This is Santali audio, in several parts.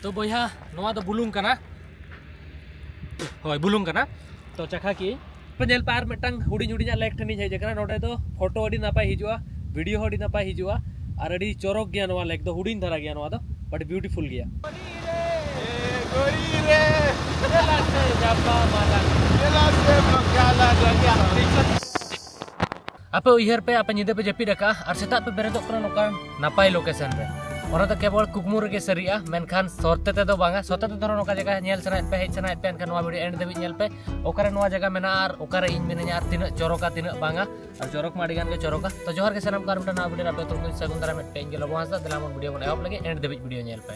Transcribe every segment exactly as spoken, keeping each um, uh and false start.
ᱛᱚ ᱵᱚᱭᱦᱟ, ᱱᱚᱣᱟ ᱫᱚ ᱵᱩᱞᱩᱝ ᱠᱟᱱᱟ᱾ ᱦᱳᱭ, ᱵᱩᱞᱩᱝ ᱠᱟᱱᱟ᱾ ᱛᱚ ᱪᱟᱠᱷᱟ ᱠᱤ ᱯᱮ ᱧᱮᱞ ᱯᱮ, ᱟᱨ ᱢᱤᱫᱴᱟᱝ ᱦᱩᱰᱤᱧ ᱦᱩᱰᱤᱧᱟᱜ ᱞᱮᱠ ᱴᱷᱮᱱᱤᱧ ᱦᱮᱡ ᱟᱠᱟᱱᱟ᱾ ᱱᱚᱰᱮ ᱫᱚ ᱯᱷᱳᱴᱳ ᱟᱹᱰᱤ ᱱᱟᱯᱟᱭ ᱦᱤᱡᱩᱜᱼᱟ, ᱵᱷᱤᱰᱤᱭᱳ ᱦᱚᱸ ᱟᱹᱰᱤ ᱱᱟᱯᱟᱭ ᱦᱤᱡᱩᱜᱼᱟ, ᱟᱨ ᱟᱹᱰᱤ ᱪᱚᱨᱚᱠ ᱜᱮᱭᱟ ᱱᱚᱣᱟ ᱞᱮᱠ ᱫᱚ, ᱦᱩᱰᱤᱧ ᱫᱷᱟᱨᱟ ᱜᱮᱭᱟ ᱱᱚᱣᱟ ᱫᱚ, ᱵᱟᱴ ᱵᱤᱭᱩᱴᱤᱯᱷᱩᱞ ᱜᱮᱭᱟ᱾ ᱟᱯᱮ ᱩᱭᱦᱟᱹᱨ ᱯᱮ, ᱟᱯᱮ ᱧᱤᱫᱟᱹ ᱯᱮ ᱡᱟᱹᱯᱤᱫ ᱟᱠᱟᱫᱼᱟ ᱟᱨ ᱥᱮᱛᱟᱜ ᱯᱮ ᱵᱮᱨᱮᱫᱚᱜ ᱠᱟᱱᱟ ᱱᱚᱝᱠᱟᱱ ᱱᱟᱯᱟᱭ ᱞᱳᱠᱮᱥᱚᱱ ᱨᱮ᱾ ᱚᱱᱟ ᱫᱚ ᱠᱮᱵᱚᱞ ᱠᱩᱠᱢᱩ ᱨᱮᱜᱮ ᱥᱟᱹᱨᱤᱜᱼᱟ, ᱢᱮᱱᱠᱷᱟᱱ ᱥᱚᱨᱛᱮ ᱛᱮᱫᱚ ᱵᱟᱝᱟ᱾ ᱥᱚᱨᱛᱮ ᱛᱮ ᱫᱷᱚᱨᱚ ᱱᱚᱝᱠᱟ ᱡᱟᱭᱜᱟ ᱧᱮᱞ ᱥᱟᱱᱟᱭᱮᱫ ᱯᱮ, ᱦᱮᱡ ᱥᱟᱱᱟᱭᱮᱫ ᱯᱮ, ᱮᱱᱠᱷᱟᱱ ᱱᱚᱣᱟ ᱵᱷᱤᱰᱤᱭᱳ ᱮᱱᱰ ᱫᱷᱟᱹᱵᱤᱡ ᱧᱮᱞ ᱯᱮ, ᱚᱠᱟᱨᱮ ᱱᱚᱣᱟ ᱡᱟᱭᱜᱟ ᱢᱮᱱᱟᱜᱼᱟ ᱟᱨ ᱚᱠᱟᱨᱮ ᱤᱧ ᱢᱤᱱᱟᱹᱧᱟ ᱟᱨ ᱛᱤᱱᱟᱹᱜ ᱪᱚᱨᱚᱠᱟ ᱛᱤᱱᱟᱹᱜ ᱵᱟᱝᱟ᱾ ᱟᱨ ᱪᱚᱨᱚᱠ ᱢᱟ ᱟᱹᱰᱤ ᱜᱟᱱ ᱜᱮ ᱪᱚᱨᱚᱠᱟ᱾ ᱛᱚ ᱡᱚᱦᱟᱨ ᱜᱮ ᱥᱟᱱᱟᱢ ᱠᱚ, ᱟᱨ ᱢᱤᱫᱴᱟᱝ ᱱᱟᱣᱟ ᱵᱷᱤᱰᱤᱭᱳ ᱨᱮ ᱟᱯᱮ ᱡᱚᱛᱚ ᱠᱚ ᱥᱟᱹᱜᱩᱱ ᱫᱟᱨᱟᱢ ᱢᱮᱫ ᱯᱮ, ᱤᱧ ᱜᱮ ᱞᱚᱵᱚ ᱦᱟᱸᱥᱫᱟ᱾ ᱫᱮᱞᱟ ᱵᱚᱱ ᱵᱷᱤᱰᱤᱭᱳ ᱵᱚᱱ ᱮᱦᱚᱵ ᱞᱮᱜᱮ, ᱮᱱᱰ ᱫᱷᱟᱹᱵᱤᱡ ᱵᱷᱤᱰᱤᱭᱳ ᱧᱮᱞ ᱯᱮ᱾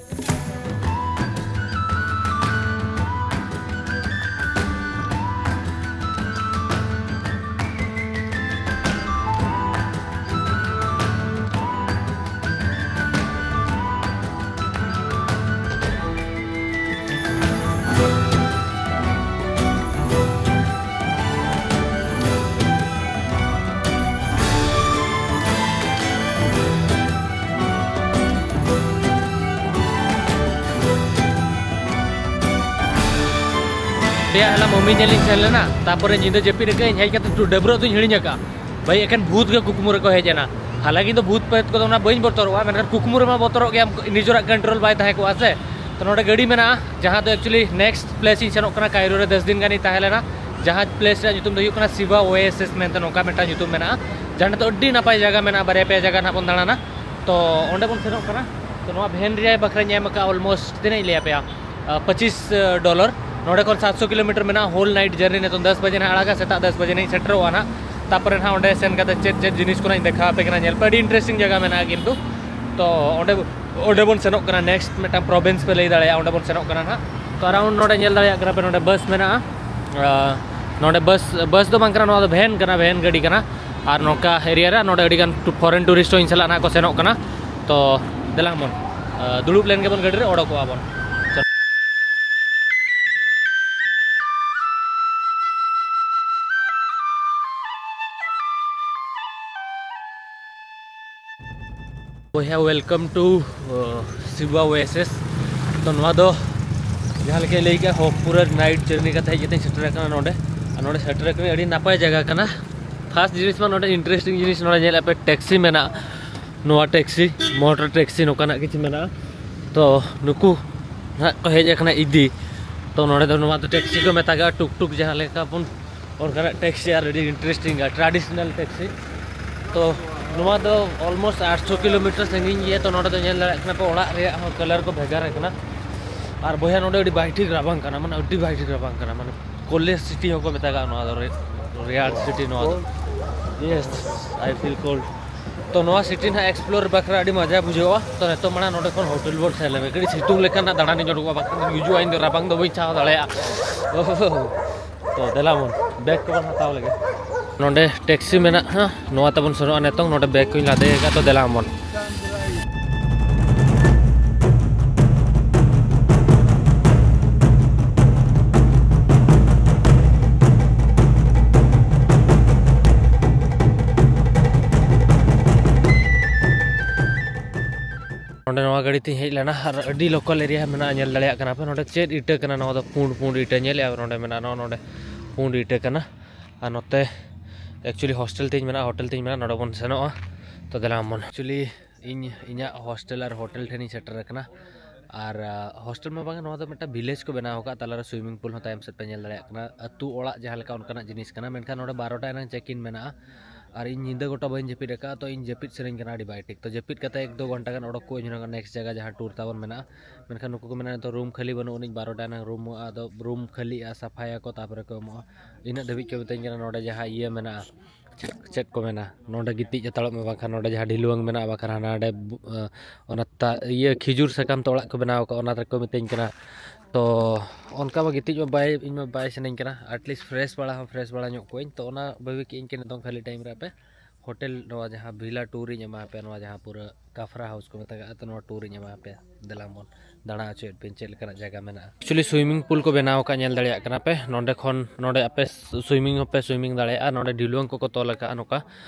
ᱨᱮᱭᱟᱜ ᱦᱚᱞᱟ movie ᱧᱮᱞ ᱤᱧ ᱥᱮᱱ ᱞᱮᱱᱟ, ᱛᱟᱯᱚᱨᱮ ᱧᱤᱫᱟᱹ ᱡᱟᱹᱯᱤᱫ ᱟᱠᱟᱫ ᱟᱹᱧ, ᱦᱮᱡ ᱠᱟᱛᱮ ᱰᱟᱹᱵᱽᱨᱟᱹᱜ ᱫᱩᱧ ᱦᱤᱲᱤᱧ ᱟᱠᱟᱫᱼᱟ᱾ ᱵᱷᱟᱹᱭ, ᱮᱠᱮᱱ ᱵᱷᱩᱛ ᱜᱮ ᱠᱩᱠᱢᱩ ᱨᱮᱠᱚ ᱦᱮᱡ ᱮᱱᱟ᱾ ᱦᱟᱞᱟᱝᱠᱤ ᱤᱧ ᱫᱚ ᱵᱷᱩᱛ ᱯᱨᱮᱛ ᱠᱚᱫᱚ ᱚᱱᱟ ᱵᱟᱹᱧ ᱵᱚᱛᱚᱨᱚᱜᱼᱟ, ᱢᱮᱱᱠᱷᱟᱱ ᱠᱩᱠᱢᱩ ᱨᱮᱢᱟ ᱵᱚᱛᱚᱨᱚᱜ ᱜᱮᱭᱟᱢ, ᱱᱤᱡᱮᱨᱟᱜ control ᱵᱟᱭ ᱛᱟᱦᱮᱸ ᱠᱚᱜᱼᱟ ᱥᱮ᱾ ᱛᱚ ᱱᱚᱰᱮ ᱜᱟᱹᱰᱤ ᱢᱮᱱᱟᱜᱼᱟ, ᱡᱟᱦᱟᱸ ᱫᱚ actually next place ᱤᱧ ᱥᱮᱱᱚᱜ ᱠᱟᱱᱟ᱾ ᱠᱟᱭᱨᱳ ᱨᱮ ᱫᱚᱥ ᱫᱤᱱ ᱜᱟᱱᱤᱧ ᱛᱟᱦᱮᱸ ᱞᱮᱱᱟ, ᱡᱟᱦᱟᱸ place ᱨᱮᱭᱟᱜ ᱧᱩᱛᱩᱢ ᱫᱚ ᱦᱩᱭᱩᱜ ᱠᱟᱱᱟ ᱥᱤᱵᱟ ᱳᱭᱮᱥᱤᱥ ᱢᱮᱱᱛᱮ, ᱱᱚᱝᱠᱟ ᱢᱤᱫᱴᱟᱝ ᱧᱩᱛᱩᱢ ᱢᱮᱱᱟᱜᱼᱟ, ᱡᱟᱦᱟᱸ ᱫᱚ ᱟᱹᱰᱤ ᱱᱟᱯᱟᱭ ᱡᱟᱭᱜᱟ ᱢᱮᱱᱟᱜᱼᱟ, ᱵᱟᱨᱭᱟ ᱯᱮᱭᱟ ᱡᱟᱭᱜᱟ ᱱᱟᱦᱟᱜ ᱵᱚᱱ ᱫᱟᱬᱟᱱᱟ᱾ ᱛᱚ ᱚᱸᱰᱮ ᱵᱚᱱ ᱥᱮᱱᱚᱜ ᱠᱟᱱᱟ᱾ ᱛᱚ ᱱᱚᱣᱟ ᱵᱷᱮᱱ ᱨᱮᱭᱟᱜ ᱵᱟᱠᱷᱨᱟᱧ ᱮᱢ ᱟᱠᱟᱫᱼᱟ almost, ᱛᱤᱱᱟᱹᱜ ᱤᱧ ᱞᱟᱹᱭ ᱟᱯᱮᱭᱟ, ᱟᱸ, ᱯᱚᱸᱪᱤᱥ ᱰᱚᱞᱟᱨ᱾ ᱱᱚᱰᱮ ᱠᱷᱚᱱ ᱥᱟᱛᱥᱚ ᱠᱤᱞᱳᱢᱤᱴᱟᱨ ᱢᱮᱱᱟᱜᱼᱟ, whole night journey᱾ ᱱᱤᱛᱚᱝ ᱫᱚᱥ ᱵᱟᱡᱮ ᱱᱟᱜ ᱟᱲᱟᱜᱟ, ᱥᱮᱛᱟᱜ ᱫᱚᱥ ᱵᱟᱡᱮ ᱱᱟᱜ ᱤᱧ ᱥᱮᱴᱮᱨᱚᱜᱼᱟ ᱱᱟᱜ᱾ ᱛᱟᱯᱚᱨᱮ ᱱᱟᱜ ᱚᱸᱰᱮ ᱥᱮᱱ ᱠᱟᱛᱮ ᱪᱮᱫ ᱪᱮᱫ ᱡᱤᱱᱤᱥ ᱠᱚ ᱱᱟᱜ ᱤᱧ ᱫᱮᱠᱷᱟᱣ ᱟᱯᱮ ᱠᱟᱱᱟ, ᱧᱮᱞ ᱯᱮ, ᱟᱹᱰᱤ interesting ᱡᱟᱭᱜᱟ ᱢᱮᱱᱟᱜᱼᱟ᱾ ᱠᱤᱱᱛᱩ ᱛᱚ ᱚᱸᱰᱮ, ᱚᱸᱰᱮ ᱵᱚᱱ ᱥᱮᱱᱚᱜ ᱠᱟᱱᱟ, next ᱢᱤᱫᱴᱟᱝ province ᱯᱮ ᱞᱟᱹᱭ ᱫᱟᱲᱮᱭᱟᱜᱼᱟ, ᱚᱸᱰᱮ ᱵᱚᱱ ᱥᱮᱱᱚᱜ ᱠᱟᱱᱟ ᱱᱟᱜ᱾ ᱛᱚ around ᱱᱚᱰᱮ ᱧᱮᱞ ᱫᱟᱲᱮᱭᱟᱜ ᱠᱟᱱᱟ ᱯᱮ, ᱱᱚᱰᱮ ᱵᱟᱥ ᱢᱮᱱᱟᱜᱼᱟ᱾ ᱟᱸ, ᱱᱚᱰᱮ ᱵᱟᱥ, ᱵᱟᱥ ᱫᱚ ᱵᱟᱝ ᱠᱟᱱᱟ, ᱱᱚᱣᱟ ᱫᱚ ᱵᱷᱮᱱ ᱠᱟᱱᱟ, ᱵᱷᱮᱱ ᱜᱟᱹᱰᱤ ᱠᱟᱱᱟ᱾ ᱟᱨ ᱱᱚᱝᱠᱟ area ᱨᱮ ᱱᱚᱰᱮ ᱟᱹᱰᱤ ᱜᱟᱱ ᱴᱩ-, foreign tourist ᱦᱚᱸ ᱤᱧ ᱥᱟᱞᱟᱜ ᱱᱟᱜ ᱠᱚ ᱥᱮᱱᱚᱜ ᱠᱟᱱᱟ᱾ ᱛᱚ ᱫᱮᱞᱟᱝ ᱵᱚᱱ, ᱟᱸ, ᱫᱩᱲᱩᱵ ᱞᱮᱱ ᱜᱮᱵᱚᱱ ᱜᱟᱹᱰᱤ ᱨᱮ, ᱚᱰᱚᱠᱚᱜᱼᱟ ᱵᱚᱱ᱾ ᱵᱚᱭᱦᱟ, welcome to, uh, Siva Oasis. ᱛᱚ ᱱᱚᱣᱟ ᱫᱚ ᱡᱟᱦᱟᱸ ᱞᱮᱠᱟᱧ ᱞᱟᱹᱭ ᱠᱮᱜᱼᱟ, ᱦᱚ ᱯᱩᱨᱟᱹ ᱱᱟᱭᱤᱴ ᱡᱟᱨᱱᱤ ᱠᱟᱛᱮ ᱦᱮᱡ ᱠᱟᱛᱮᱧ ᱥᱮᱴᱮᱨ ᱟᱠᱟᱱᱟ ᱱᱚᱰᱮ᱾ ᱟᱨ ᱱᱚᱰᱮ ᱥᱮᱴᱮᱨ ᱟᱠᱟᱱᱟᱧ, ᱟᱹᱰᱤ ᱱᱟᱯᱟᱭ ᱡᱟᱭᱜᱟ ᱠᱟᱱᱟ᱾ ᱯᱷᱟᱥᱴ ᱡᱤᱱᱤᱥ ᱢᱟ ᱱᱚᱰᱮ ᱤᱱᱴᱟᱨᱮᱥᱴᱤᱝ ᱡᱤᱱᱤᱥ ᱱᱚᱰᱮ ᱧᱮᱞ ᱟᱯᱮ, ᱴᱮᱠᱥᱤ ᱢᱮᱱᱟᱜᱼᱟ᱾ ᱱᱚᱣᱟ ᱴᱮᱠᱥᱤ, ᱢᱚᱴᱚᱨ ᱴᱮᱠᱥᱤ ᱱᱚᱝᱠᱟᱱᱟᱜ ᱠᱤᱪᱷᱩ ᱢᱮᱱᱟᱜᱼᱟ᱾ ᱛᱚ ᱱᱩᱠᱩ ᱱᱟᱦᱟᱜ ᱠᱚ ᱦᱮᱡ ᱟᱠᱟᱱᱟ ᱤᱫᱤ᱾ ᱛᱚ ᱱᱚᱰᱮ ᱫᱚ ᱱᱚᱣᱟ ᱫᱚ ᱴᱮᱠᱥᱤ ᱠᱚ ᱢᱮᱛᱟᱜᱟᱜᱼᱟ, ᱴᱩᱠ ᱴᱩᱠ ᱡᱟᱦᱟᱸ ᱞᱮᱠᱟ ᱵᱚᱱ, ᱚᱱᱠᱟᱱᱟᱜ ᱴᱮᱠᱥᱤ᱾ ᱟᱨ ᱟᱹᱰᱤ ᱤᱱᱴᱟᱨᱮᱥᱴᱤᱝ ᱜᱮᱭᱟ, ᱴᱨᱟᱰᱤᱥᱚᱱᱟᱞ ᱴᱮᱠᱥᱤ᱾ ᱛᱚ ᱱᱚᱣᱟ ᱫᱚ ᱚᱞᱢᱳᱥᱴ ᱟᱴᱥᱚ ᱠᱤᱞᱳᱢᱤᱴᱟᱨ ᱥᱟᱺᱜᱤᱧ ᱜᱮᱭᱟ᱾ ᱛᱚ ᱱᱚᱰᱮ ᱫᱚ ᱧᱮᱞ ᱫᱟᱲᱮᱭᱟᱜ ᱠᱟᱱᱟ ᱯᱮ, ᱚᱲᱟᱜ ᱨᱮᱭᱟᱜ ᱦᱚᱸ ᱠᱟᱞᱟᱨ ᱠᱚ ᱵᱷᱮᱜᱟᱨ ᱟᱠᱟᱱᱟ᱾ ᱟᱨ ᱵᱚᱭᱦᱟ, ᱱᱚᱰᱮ ᱟᱹᱰᱤ ᱵᱟᱭ ᱴᱷᱤᱠ ᱨᱟᱵᱟᱝ ᱠᱟᱱᱟ, ᱢᱟᱱᱮ ᱟᱹᱰᱤ ᱵᱟᱭ ᱴᱷᱤᱠ ᱨᱟᱵᱟᱝ ᱠᱟᱱᱟ, ᱢᱟᱱᱮ ᱠᱳᱞᱰᱮᱥᱴ ᱥᱤᱴᱤ ᱦᱚᱸᱠᱚ ᱢᱮᱛᱟᱜᱟᱜᱼᱟ ᱱᱚᱣᱟ ᱫᱚ, ᱨᱮ-, ᱨᱮᱭᱟᱲ ᱥᱤᱴᱤ ᱱᱚᱣᱟ ᱫᱚ᱾ Yes, I feel cold. ᱛᱚ ᱱᱚᱣᱟ ᱥᱤᱴᱤ ᱱᱟᱦᱟᱜ ᱮᱠᱥᱯᱞᱳᱨ ᱵᱟᱠᱷᱨᱟ ᱟᱹᱰᱤ ᱢᱟᱡᱟ ᱵᱩᱡᱷᱟᱹᱜᱼᱟ᱾ ᱛᱚ ᱱᱤᱛᱚᱜ ᱢᱟᱲᱟᱝ ᱱᱚᱰᱮ ᱠᱷᱚᱱ ᱦᱳᱴᱮᱞ ᱵᱚᱱ ᱥᱮᱱ ᱞᱮᱱᱜᱮ, ᱠᱟᱹᱴᱤᱡ ᱥᱤᱛᱩᱝ ᱞᱮᱠᱷᱟᱱ ᱱᱟᱜ ᱫᱟᱬᱟᱱᱤᱧ ᱩᱰᱩᱠᱚᱜᱼᱟ, ᱵᱟᱠᱷᱟᱱ ᱦᱤᱡᱩᱜᱼᱟ, ᱤᱧ ᱫᱚ ᱨᱟᱵᱟᱝ ᱫᱚ ᱵᱟᱹᱧ ᱥᱟᱦᱟᱣ ᱫᱟᱲᱮᱭᱟᱜᱼᱟ᱾ ᱛᱚ ᱫᱮᱞᱟ ᱵᱚᱱ ᱵᱮᱜᱽ ᱠᱚᱵᱚᱱ ᱦᱟᱛᱟᱣ ᱞᱮᱜᱮ᱾ ᱱᱚᱰᱮ ᱴᱮᱠᱥᱤ ᱢᱮᱱᱟᱜᱼᱟ, ᱱᱚᱣᱟ ᱛᱮᱵᱚᱱ ᱥᱮᱱᱚᱜᱼᱟ ᱱᱤᱛᱚᱝ᱾ ᱱᱚᱰᱮ ᱵᱮᱜᱽ ᱠᱚᱧ ᱞᱟᱫᱮ ᱟᱠᱟᱫ, ᱛᱚ ᱫᱮᱞᱟ ᱵᱚᱱ᱾ ᱱᱚᱰᱮ ᱱᱚᱣᱟ ᱜᱟᱹᱰᱤ ᱛᱤᱧ ᱦᱮᱡ ᱞᱮᱱᱟ ᱟᱨ ᱟᱹᱰᱤ ᱞᱳᱠᱟᱞ ᱮᱨᱤᱭᱟ ᱢᱮᱱᱟᱜᱼᱟ, ᱧᱮᱞ ᱫᱟᱲᱮᱭᱟᱜ ᱠᱟᱱᱟ ᱯᱮ᱾ ᱱᱚᱰᱮ ᱪᱮᱫ ᱤᱴᱟᱹ ᱠᱟᱱᱟ? ᱱᱚᱣᱟ ᱫᱚ ᱯᱩᱸᱰ ᱯᱩᱸᱰ ᱤᱴᱟᱹ ᱧᱮᱞᱮᱜᱼᱟ ᱯᱮ, ᱱᱚᱰᱮ ᱢᱮᱱᱟᱜᱼᱟ, ᱱᱚᱣᱟ ᱱᱚᱰᱮ ᱯᱩᱸᱰ ᱤᱴᱟᱹ ᱠᱟᱱᱟ᱾ ᱟᱨ ᱱᱚᱛᱮ ᱮᱠᱪᱩᱭᱮᱞᱤ ᱦᱳᱥᱴᱮᱞ ᱛᱤᱧ ᱢᱮᱱᱟᱜᱼᱟ, ᱦᱳᱴᱮᱞ ᱛᱤᱧ ᱢᱮᱱᱟᱜᱼᱟ, ᱱᱚᱰᱮ ᱵᱚᱱ ᱥᱮᱱᱚᱜᱼᱟ᱾ ᱛᱚ ᱫᱮᱞᱟ ᱵᱚᱱ, ᱮᱠᱪᱩᱭᱮᱞᱤ ᱤᱧ ᱤᱧᱟᱹᱜ ᱦᱳᱥᱴᱮᱞ ᱟᱨ ᱦᱳᱴᱮᱞ ᱴᱷᱮᱱᱤᱧ ᱥᱮᱴᱮᱨ ᱟᱠᱟᱱᱟ᱾ ᱟᱨ ᱟ, ᱦᱳᱥᱴᱮᱞ ᱢᱟ ᱵᱟᱝ, ᱱᱚᱣᱟ ᱫᱚ ᱢᱤᱫᱴᱟᱝ ᱵᱷᱤᱞᱮᱡᱽ ᱠᱚ ᱵᱮᱱᱟᱣ ᱟᱠᱟᱫ, ᱛᱟᱞᱟᱨᱮ ᱥᱩᱭᱢᱤᱝ ᱯᱩᱞ ᱦᱚᱸ ᱛᱟᱭᱚᱢ ᱥᱮᱫ ᱯᱮ ᱧᱮᱞ ᱫᱟᱲᱮᱭᱟᱜ ᱠᱟᱱᱟ, ᱟᱹᱛᱩ ᱚᱲᱟᱜ ᱡᱟᱦᱟᱸ ᱞᱮᱠᱟ ᱚᱱᱠᱟᱱᱟᱜ ᱡᱤᱱᱤᱥ ᱠᱟᱱᱟ᱾ ᱢᱮᱱᱠᱷᱟᱱ ᱱᱚᱰᱮ ᱵᱟᱨᱚᱴᱟ ᱮᱱᱟᱝ ᱪᱮᱠ ᱤᱱ ᱢᱮᱱᱟᱜᱼᱟ᱾ ᱟᱨ ᱤᱧ ᱧᱤᱫᱟᱹ ᱜᱚᱴᱟ ᱵᱟᱹᱧ ᱡᱟᱹᱯᱤᱫ ᱟᱠᱟᱫᱼᱟ, ᱛᱚ ᱤᱧ ᱡᱟᱹᱯᱤᱫ ᱥᱟᱱᱟᱧ ᱠᱟᱱᱟ ᱟᱹᱰᱤ ᱵᱟᱭ ᱴᱷᱤᱠ᱾ ᱛᱚ ᱡᱟᱹᱯᱤᱫ ᱠᱟᱛᱮ ᱮᱠ ᱫᱩ ᱜᱷᱚᱱᱴᱟ ᱜᱟᱱ ᱚᱰᱚᱠ ᱠᱚᱜ ᱟᱹᱧ ᱦᱩᱱᱟᱹᱝ ᱱᱮᱠᱥᱴ ᱡᱟᱭᱜᱟ ᱡᱟᱦᱟᱸ ᱴᱩᱨ ᱛᱟᱵᱚᱱ ᱢᱮᱱᱟᱜᱼᱟ᱾ ᱢᱮᱱᱠᱷᱟᱱ ᱱᱩᱠᱩ ᱠᱚ ᱢᱮᱱᱟ ᱱᱤᱛᱚᱜ ᱨᱩᱢ ᱠᱷᱟᱹᱞᱤ ᱵᱟᱹᱱᱩᱜ ᱟᱹᱱᱤᱡ, ᱵᱟᱨᱚᱴᱟ ᱮᱱᱟᱝ ᱨᱩᱢᱚᱜᱼᱟ, ᱟᱫᱚ ᱨᱩᱢ ᱠᱷᱟᱹᱞᱤᱜᱼᱟ, ᱥᱟᱯᱷᱟᱭᱟᱠᱚ, ᱛᱟᱨᱯᱚᱨᱮ ᱠᱚ ᱮᱢᱚᱜᱼᱟ᱾ ᱤᱱᱟᱹᱜ ᱫᱷᱟᱹᱵᱤᱡ ᱠᱚ ᱢᱤᱛᱟᱹᱧ ᱠᱟᱱᱟ ᱱᱚᱰᱮ ᱡᱟᱦᱟᱸ ᱤᱭᱟᱹ ᱢᱮᱱᱟᱜᱼᱟ, ᱪᱮᱫ ᱠᱚ ᱢᱮᱱᱟ, ᱱᱚᱰᱮ ᱜᱤᱛᱤᱡ ᱦᱟᱛᱟᱲᱚᱜ ᱢᱮ, ᱵᱟᱝᱠᱷᱟᱱ ᱱᱚᱰᱮ ᱡᱟᱦᱟᱸ ᱰᱷᱤᱞᱣᱟᱹᱝ ᱢᱮᱱᱟᱜᱼᱟ, ᱵᱟᱝᱠᱷᱟᱱ ᱦᱟᱱᱟ ᱱᱟᱰᱮ ᱵᱩ-, ᱚᱱᱟ ᱛᱟ-, ᱤᱭᱟᱹ ᱠᱷᱤᱡᱩᱨ ᱥᱟᱠᱟᱢ ᱛᱮ ᱚᱲᱟᱜ ᱠᱚ ᱵᱮᱱᱟᱣ ᱟᱠᱟᱫ, ᱚᱱᱟ ᱨᱮᱠᱚ ᱢᱤᱛᱟᱹᱧ ᱠᱟᱱᱟ᱾ ᱛᱚ ᱚᱱᱠᱟ ᱢᱟ ᱜᱤᱛᱤᱡ ᱢᱟ ᱵᱟᱭ, ᱤᱧ ᱢᱟ ᱵᱟᱭ ᱥᱟᱱᱟᱧ ᱠᱟᱱᱟ, ᱮᱴᱞᱤᱥᱴ ᱯᱷᱨᱮᱥ ᱵᱟᱲᱟ ᱦᱚᱸ ᱯᱷᱨᱮᱥ ᱵᱟᱲᱟ ᱧᱚᱜ ᱠᱚᱣᱟᱹᱧ᱾ ᱛᱚ ᱚᱱᱟ ᱵᱷᱟᱵᱤ ᱠᱮᱫ ᱟᱹᱧ ᱠᱤ ᱱᱤᱛᱚᱝ ᱠᱷᱟᱹᱞᱤ ᱴᱟᱭᱤᱢ ᱨᱮ ᱟᱯᱮ ᱦᱳᱴᱮᱞ, ᱱᱚᱣᱟ ᱡᱟᱦᱟᱸ ᱵᱷᱤᱞᱟ ᱴᱩᱨ ᱤᱧ ᱮᱢᱟ ᱯᱮᱭᱟ, ᱱᱚᱣᱟ ᱡᱟᱦᱟᱸ ᱯᱩᱨᱟᱹ ᱠᱟᱯᱨᱟ ᱦᱟᱣᱩᱥ ᱠᱚ ᱢᱮᱛᱟᱜᱼᱟ, ᱛᱚ ᱱᱚᱣᱟ ᱴᱩᱨ ᱤᱧ ᱮᱢᱟ ᱯᱮᱭᱟ, ᱫᱮᱞᱟ ᱵᱚᱱ ᱫᱟᱬᱟ ᱦᱚᱪᱚᱭᱮᱫ ᱯᱮᱭᱟ ᱪᱮᱫ ᱞᱮᱠᱟᱱᱟᱜ ᱡᱟᱭᱜᱟ ᱢᱮᱱᱟᱜᱼᱟ᱾ ᱮᱠᱪᱩᱭᱮᱞᱤ ᱥᱩᱭᱢᱤᱝ ᱯᱩᱞ ᱠᱚ ᱵᱮᱱᱟᱣ ᱟᱠᱟᱫ, ᱧᱮᱞ ᱫᱟᱲᱮᱭᱟᱜ ᱠᱟᱱᱟ ᱯᱮ᱾ ᱱᱚᱸᱰᱮ ᱠᱷᱚᱱ, ᱱᱚᱸᱰᱮ ᱟᱯᱮ ᱥᱩᱭᱢᱤᱝ ᱦᱚᱸᱯᱮ ᱥᱩᱭᱢᱤᱝ ᱫᱟᱲᱮᱭᱟᱜᱼᱟ᱾ ᱱᱚᱸᱰᱮ ᱰᱷᱤᱞᱣᱟᱹᱝ ᱠᱚᱠᱚ ᱛᱚᱞ ᱟᱠᱟᱫᱼᱟ ᱱᱚᱝᱠᱟ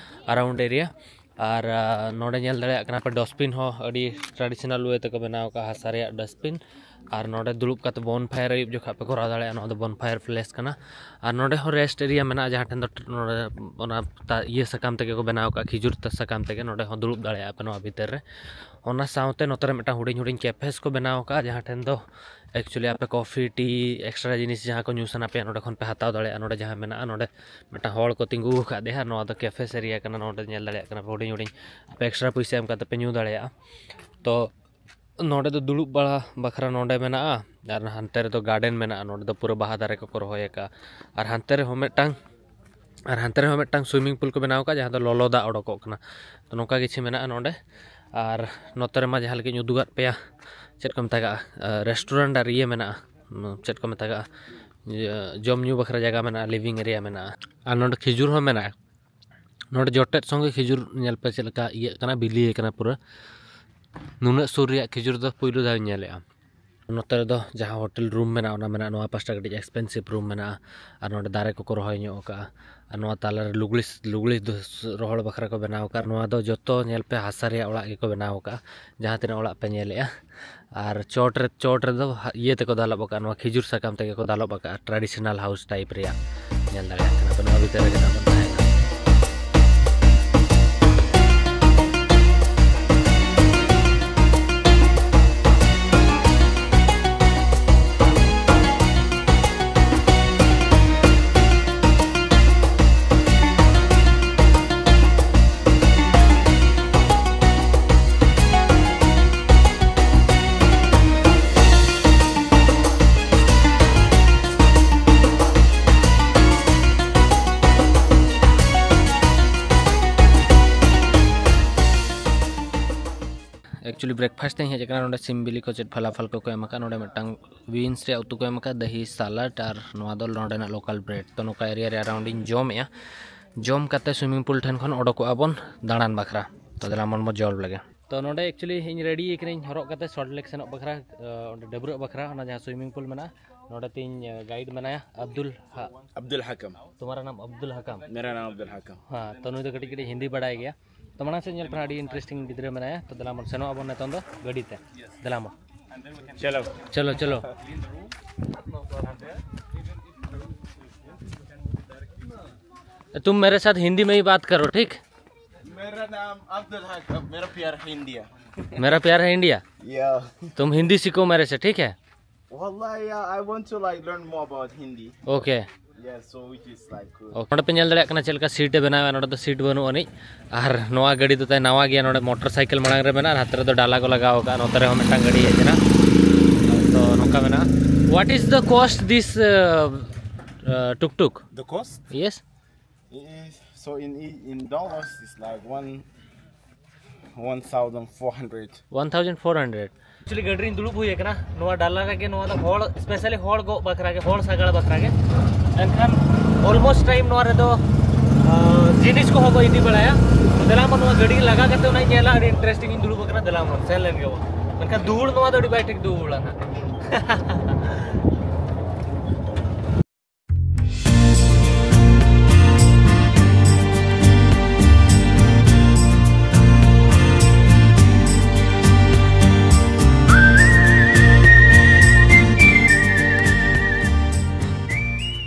ᱟᱨᱟᱣᱩᱱᱰ ᱮᱨᱤᱭᱟ᱾ ᱟᱨ ᱟ, ᱱᱚᱰᱮ ᱧᱮᱞ ᱫᱟᱲᱮᱭᱟᱜ ᱠᱟᱱᱟ ᱯᱮ, ᱰᱟᱥᱴᱵᱤᱱ ᱦᱚᱸ ᱟᱹᱰᱤ traditional way ᱛᱮᱠᱚ ᱵᱮᱱᱟᱣ ᱟᱠᱟᱫᱼᱟ, ᱦᱟᱥᱟ ᱨᱮᱭᱟᱜ ᱰᱟᱥᱴᱵᱤᱱ᱾ ᱟᱨ ᱱᱚᱰᱮ ᱫᱩᱲᱩᱵ ᱠᱟᱛᱮ bonfire ᱟᱹᱭᱩᱵ ᱡᱚᱠᱷᱟᱜ ᱯᱮ ᱠᱚᱨᱟᱣ ᱫᱟᱲᱮᱭᱟᱜᱼᱟ᱾ ᱱᱚᱣᱟ ᱫᱚ bonfire place ᱠᱟᱱᱟ᱾ ᱟᱨ ᱱᱚᱰᱮ ᱦᱚᱸ rest area ᱢᱮᱱᱟᱜᱼᱟ, ᱡᱟᱦᱟᱸ ᱴᱷᱮᱱ ᱫᱚ ᱱᱚᱰᱮ ᱚᱱᱟ ᱤᱭᱟᱹ ᱥᱟᱠᱟᱢ ᱛᱮᱜᱮ ᱠᱚ ᱵᱮᱱᱟᱣ ᱟᱠᱟᱫᱼᱟ, ᱠᱷᱤᱡᱩᱨ ᱥᱟᱠᱟᱢ ᱛᱮᱜᱮ᱾ ᱱᱚᱰᱮ ᱦᱚᱸ ᱫᱩᱲᱩᱵ ᱫᱟᱲᱮᱭᱟᱜᱼᱟ ᱯᱮ ᱱᱚᱣᱟ ᱵᱷᱤᱛᱤᱨ ᱨᱮ᱾ ᱚᱱᱟ ᱥᱟᱶᱛᱮ ᱱᱚᱛᱮ ᱨᱮ ᱢᱤᱫᱴᱟᱝ ᱦᱩᱰᱤᱧ ᱦᱩᱰᱤᱧ cafes ᱠᱚ ᱵᱮᱱᱟᱣ ᱟᱠᱟᱫᱼᱟ, ᱡᱟᱦᱟᱸ ᱴᱷᱮᱱ ᱫᱚ actually ᱟᱯᱮ coffee, tea, extra ᱡᱤᱱᱤᱥ ᱡᱟᱦᱟᱸ ᱠᱚ ᱧᱩ ᱥᱟᱱᱟ ᱯᱮᱭᱟ, ᱱᱚᱰᱮ ᱠᱷᱚᱱ ᱯᱮ ᱦᱟᱛᱟᱣ ᱫᱟᱲᱮᱭᱟᱜᱼᱟ᱾ ᱱᱚᱰᱮ ᱡᱟᱦᱟᱸ ᱢᱮᱱᱟᱜᱼᱟ, ᱱᱚᱰᱮ ᱢᱤᱫᱴᱟᱝ ᱦᱚᱲ ᱠᱚ ᱛᱤᱸᱜᱩ ᱟᱠᱟᱫᱮᱭᱟ, ᱱᱚᱣᱟ ᱫᱚ cafes area ᱠᱟᱱᱟ᱾ ᱱᱚᱰᱮ ᱧᱮᱞ ᱫᱟᱲᱮᱭᱟᱜ ᱠᱟᱱᱟ ᱯᱮ, ᱦᱩᱰᱤᱧ ᱦᱩᱰᱤᱧ ᱟᱯᱮ extra ᱯᱩᱭᱥᱟᱹ ᱮᱢ ᱠᱟᱛᱮ ᱯᱮ ᱧᱩ ᱫᱟᱲᱮᱭᱟᱜᱼᱟ᱾ ᱛᱚ ᱱᱚᱰᱮ ᱫᱚ ᱫᱩᱲᱩᱵ ᱵᱟᱲᱟ ᱵᱟᱠᱷᱨᱟ ᱱᱚᱰᱮ ᱢᱮᱱᱟᱜᱼᱟ, ᱟᱨ ᱦᱟᱱᱛᱮ ᱨᱮᱫᱚ garden ᱢᱮᱱᱟᱜᱼᱟ᱾ ᱱᱚᱰᱮ ᱫᱚ ᱯᱩᱨᱟᱹ ᱵᱟᱦᱟ ᱫᱟᱨᱮ ᱠᱚᱠᱚ ᱨᱚᱦᱚᱭ ᱟᱠᱟᱫᱼᱟ᱾ ᱟᱨ ᱦᱟᱱᱛᱮ ᱨᱮᱦᱚᱸ ᱢᱤᱫᱴᱟᱝ ᱟᱨ ᱦᱟᱱᱛᱮ ᱨᱮᱦᱚᱸ ᱢᱤᱫᱴᱟᱝ swimming pool ᱠᱚ ᱵᱮᱱᱟᱣ ᱟᱠᱟᱫᱼᱟ, ᱡᱟᱦᱟᱸ ᱫᱚ ᱞᱚᱞᱚ ᱫᱟᱜ ᱚᱰᱚᱠᱚᱜ ᱠᱟᱱᱟ᱾ ᱛᱚ ᱱᱚᱝᱠᱟ ᱠᱤᱪᱷᱩ ᱢᱮᱱᱟᱜᱼᱟ ᱱᱚᱰᱮ᱾ ᱟᱨ ᱱᱚᱛᱮ ᱨᱮᱢᱟ ᱡᱟᱦᱟᱸ ᱞᱮᱠᱟᱧ ᱩᱫᱩᱜᱟᱫ ᱯᱮᱭᱟ, ᱪᱮᱫ ᱠᱚ ᱢᱮᱛᱟᱜᱟᱜᱼᱟ, restaurant ᱟᱨ ᱤᱭᱟᱹ ᱢᱮᱱᱟᱜᱼᱟ, ᱪᱮᱫ ᱠᱚ ᱢᱮᱛᱟᱜᱟᱜᱼᱟ, ᱤᱭᱟᱹ, ᱡᱚᱢ ᱧᱩ ᱵᱟᱠᱷᱨᱟ ᱡᱟᱭᱜᱟ ᱢᱮᱱᱟᱜᱼᱟ, living area ᱢᱮᱱᱟᱜᱼᱟ᱾ ᱟᱨ ᱱᱚᱰᱮ ᱠᱷᱤᱡᱩᱨ ᱦᱚᱸ ᱢᱮᱱᱟᱜᱼᱟ᱾ ᱱᱚᱰᱮ ᱡᱚᱴᱮᱫ ᱥᱚᱸᱜᱮ ᱠᱷᱤᱡᱩᱨ ᱧᱮᱞ ᱯᱮ ᱪᱮᱫ ᱞᱮᱠᱟ ᱤᱭᱟᱹᱜ ᱠᱟᱱᱟ, ᱵᱤᱞᱤ ᱟᱠᱟᱱᱟ ᱯᱩᱨᱟᱹ᱾ ᱱᱩᱱᱟᱹᱜ ᱥᱩᱨ ᱨᱮᱭᱟᱜ ᱠᱷᱤᱡᱩᱨ ᱫᱚ ᱯᱩᱭᱞᱩ ᱫᱷᱟᱣ ᱤᱧ ᱧᱮᱞᱮᱜᱼᱟ᱾ ᱱᱚᱛᱮ ᱨᱮᱫᱚ ᱡᱟᱦᱟᱸ hotel room ᱢᱮᱱᱟᱜᱼᱟ, ᱚᱱᱟ ᱢᱮᱱᱟᱜᱼᱟ᱾ ᱱᱚᱣᱟ ᱯᱟᱥᱴᱟ ᱠᱟᱹᱴᱤᱡ expensive room ᱢᱮᱱᱟᱜᱼᱟ᱾ ᱟᱨ ᱱᱚᱰᱮ ᱫᱟᱨᱮ ᱠᱚᱠᱚ ᱨᱚᱦᱚᱭ ᱧᱚᱜ ᱟᱠᱟᱫᱼᱟ᱾ ᱟᱨ ᱱᱚᱣᱟ ᱛᱟᱞᱟᱨᱮ ᱞᱩᱜᱽᱲᱤ, ᱞᱩᱜᱽᱲᱤ ᱫᱚ ᱨᱚᱦᱚᱲ ᱵᱟᱠᱷᱨᱟ ᱠᱚ ᱵᱮᱱᱟᱣ ᱟᱠᱟᱫᱼᱟ᱾ ᱱᱚᱣᱟ ᱫᱚ ᱡᱚᱛᱚ ᱧᱮᱞ ᱯᱮ ᱦᱟᱥᱟ ᱨᱮᱭᱟᱜ ᱚᱲᱟᱜ ᱜᱮᱠᱚ ᱵᱮᱱᱟᱣ ᱟᱠᱟᱫᱼᱟ, ᱡᱟᱦᱟᱸ ᱛᱤᱱᱟᱹᱜ ᱚᱲᱟᱜ ᱯᱮ ᱧᱮᱞᱮᱜᱼᱟ᱾ ᱟᱨ ᱪᱚᱴ ᱨᱮ, ᱪᱚᱴ ᱨᱮᱫᱚ ᱦᱟ-, ᱤᱭᱟᱹ ᱛᱮᱠᱚ ᱫᱟᱞᱚᱵ ᱟᱠᱟᱫᱼᱟ, ᱱᱚᱣᱟ ᱠᱷᱤᱡᱩᱨ ᱥᱟᱠᱟᱢ ᱛᱮᱜᱮ ᱠᱚ ᱫᱟᱞᱚᱵ ᱟᱠᱟᱫᱼᱟ, traditional house type ᱨᱮᱭᱟᱜ᱾ ᱧᱮᱞ ᱫᱟᱲᱮᱭᱟᱜ ᱠᱟᱱᱟ ᱯᱮ, ᱱᱚᱣᱟ ᱵᱷᱤᱛᱤᱨ ᱨᱮᱜᱮ ᱱᱟᱜ ᱵᱚᱱ ᱛᱟᱦᱮᱱᱟ᱾ Actually breakfast ᱤᱧ ᱦᱮᱡ ᱟᱠᱟᱱᱟ, ᱱᱚᱰᱮ ᱥᱤᱢ ᱵᱤᱞᱤ ᱠᱚ ᱪᱮᱫ ᱯᱷᱟᱞᱟᱯᱷᱟᱞ ᱠᱚᱠᱚ ᱮᱢ ᱟᱠᱟᱫ, ᱱᱚᱰᱮ ᱢᱤᱫᱴᱟᱝ beans ᱨᱮᱭᱟᱜ ᱩᱛᱩ ᱠᱚ ᱮᱢ ᱟᱠᱟᱫ, ᱫᱟᱹᱦᱤ, salad, ᱟᱨ ᱱᱚᱣᱟ ᱫᱚ ᱱᱚᱰᱮᱱᱟᱜ local bread᱾ ᱛᱚ ᱱᱚᱝᱠᱟ area ᱨᱮ around ᱤᱧ ᱡᱚᱢᱮᱜᱼᱟ᱾ ᱡᱚᱢ ᱠᱟᱛᱮ swimming pool ᱴᱷᱮᱱ ᱠᱷᱚᱱ ᱚᱰᱚᱠᱚᱜᱼᱟ ᱵᱚᱱ ᱫᱟᱬᱟᱱ ᱵᱟᱠᱷᱨᱟ᱾ ᱛᱚ ᱫᱮᱞᱟ ᱢᱚᱱ ᱵᱚ ᱡᱚᱞ ᱞᱮᱜᱮ᱾ ᱛᱚ ᱱᱚᱰᱮ actually ᱤᱧ ready ᱟᱠᱟᱱᱟᱹᱧ ᱦᱚᱨᱚᱜ ᱠᱟᱛᱮ Salt Lake ᱥᱮᱱᱚᱜ ᱵᱟᱠᱷᱨᱟ, ᱚᱸᱰᱮ ᱰᱟᱹᱵᱽᱨᱟᱹᱜ ᱵᱟᱠᱷᱨᱟ᱾ ᱚᱱᱟ ᱡᱟᱦᱟᱸ swimming pool ᱢᱮᱱᱟᱜᱼᱟ, ᱱᱚᱰᱮ ᱛᱤᱧ guide ᱢᱮᱱᱟᱭᱟ ᱟᱵᱫᱩᱞ ᱦᱟ-, ᱟᱵᱫᱩᱞ ᱦᱟᱠᱟᱢ᱾ ᱛᱩᱢᱦᱟᱨᱟ ᱱᱟᱢ ᱟᱵᱫᱩᱞ ᱦᱟᱠᱟᱢ? ᱢᱮᱨᱟ ᱱᱟᱢ ᱟᱵᱫᱩᱞ ᱦᱟᱠᱟᱢ᱾ ᱦᱮᱸ, ᱛᱚ ᱱᱩᱭ ᱫᱚ ᱠᱟᱹᱴᱤᱡ ᱠᱟᱹᱴᱤᱡ ᱦᱤᱱᱫᱤ ᱵᱟᱲᱟᱭ ᱜᱮᱭᱟ᱾ ᱛᱚ ᱢᱟᱲᱟᱝ ᱥᱮᱫ ᱧᱮᱞ ᱯᱮ ᱱᱟᱦᱟᱜ, ᱟᱹᱰᱤ interesting ᱜᱤᱫᱽᱨᱟᱹ ᱢᱮᱱᱟᱭᱟ᱾ ᱛᱚ ᱫᱮᱞᱟ ᱵᱚᱱ ᱥᱮᱱᱚᱜ ᱟᱵᱚᱱ ᱱᱤᱛᱚᱝ ᱫᱚ ᱜᱟᱹᱰᱤ ᱛᱮ᱾ ᱫᱮᱞᱟ ᱢᱟ᱾ ᱪᱚᱞᱚ᱾ ᱪᱚᱞᱚ, ᱪᱚᱞᱚ᱾ तुम मेरे साथ हिंदी में ही बात करो, ठीक? मेरा नाम अब्दुल हक, मेरा प्यार है इंडिया। मेरा प्यार है इंडिया। या। तुम हिंदी सीखो मेरे से, ठीक है? والله, yeah, I want to, like, learn more about Hindi। Okay. Yeah, so which is, like, good। ᱱᱚᱰᱮ ᱯᱮ ᱧᱮᱞ ᱫᱟᱲᱮᱭᱟᱜ ᱠᱟᱱᱟ ᱪᱮᱫ ᱞᱮᱠᱟ ᱥᱤᱴ ᱮ ᱵᱮᱱᱟᱣᱟ᱾ ᱱᱚᱰᱮ ᱫᱚ ᱥᱤᱴ ᱵᱟᱹᱱᱩᱜ ᱟᱹᱱᱤᱡ᱾ ᱟᱨ ᱱᱚᱣᱟ ᱜᱟᱹᱰᱤ ᱫᱚ ᱛᱟᱭ ᱱᱟᱣᱟ ᱜᱮᱭᱟ᱾ ᱱᱚᱰᱮ ᱢᱚᱴᱚᱨ ᱥᱟᱭᱠᱮᱞ ᱢᱟᱲᱟᱝ ᱨᱮ ᱢᱮᱱᱟᱜᱼᱟ, ᱟᱨ ᱦᱟᱱᱛᱮ ᱨᱮᱫᱚ ᱰᱟᱞᱟ ᱠᱚ ᱞᱟᱜᱟᱣ ᱟᱠᱟᱫᱼᱟ᱾ ᱱᱚᱛᱮ ᱨᱮᱦᱚᱸ ᱢᱤᱫᱴᱟᱝ ᱜᱟᱹᱰᱤ ᱦᱮᱡ ᱮᱱᱟ᱾ ᱛᱚ ᱱᱚᱝᱠᱟ ᱢᱮᱱᱟᱜᱼᱟ᱾ What is the cost this, uh, uh, tuk tuk? The cost? Yes. Is, so in in dollars, it's like one one thousand four hundred. One thousand four hundred. Actually, ᱜᱟᱹᱰᱤ ᱨᱤᱧ ᱫᱩᱲᱩᱵ ᱦᱩᱭ ᱟᱠᱟᱱᱟ ᱱᱚᱣᱟ ᱰᱟᱞᱟ ᱨᱮᱜᱮ᱾ ᱱᱚᱣᱟ ᱫᱚ ᱦᱚᱲ, specially ᱦᱚᱲ ᱜᱚᱜ ᱵᱟᱠᱷᱨᱟ ᱜᱮ, ᱦᱚᱲ ᱥᱟᱜᱟᱲ ᱵᱟᱠᱷᱨᱟ ᱜᱮ᱾ ᱮᱱᱠᱷᱟᱱ almost time ᱱᱚᱣᱟ ᱨᱮᱫᱚ, ᱟ, ᱡᱤᱱᱤᱥ ᱠᱚᱦᱚᱸ ᱠᱚ ᱤᱫᱤ ᱵᱟᱲᱟᱭᱟ᱾ ᱫᱮᱞᱟ ᱢᱟ, ᱱᱚᱣᱟ ᱜᱟᱹᱰᱤ ᱞᱟᱜᱟ ᱠᱟᱛᱮ ᱚᱱᱟᱧ ᱧᱮᱞᱟ, ᱟᱹᱰᱤ interesting ᱤᱧ ᱫᱩᱲᱩᱵ ᱟᱠᱟᱱᱟ᱾ ᱫᱮᱞᱟ ᱢᱟ, ᱥᱮᱱ ᱞᱮᱱ ᱜᱮ ᱵᱚᱱ᱾ ᱢᱮᱱᱠᱷᱟᱱ ᱫᱩᱦᱩᱲ ᱱᱚᱣᱟ ᱫᱚ ᱟᱹᱰᱤ ᱵᱟᱭ ᱴᱷᱤᱠ ᱫᱩᱦᱩᱲᱟ ᱱᱟᱦᱟᱜ᱾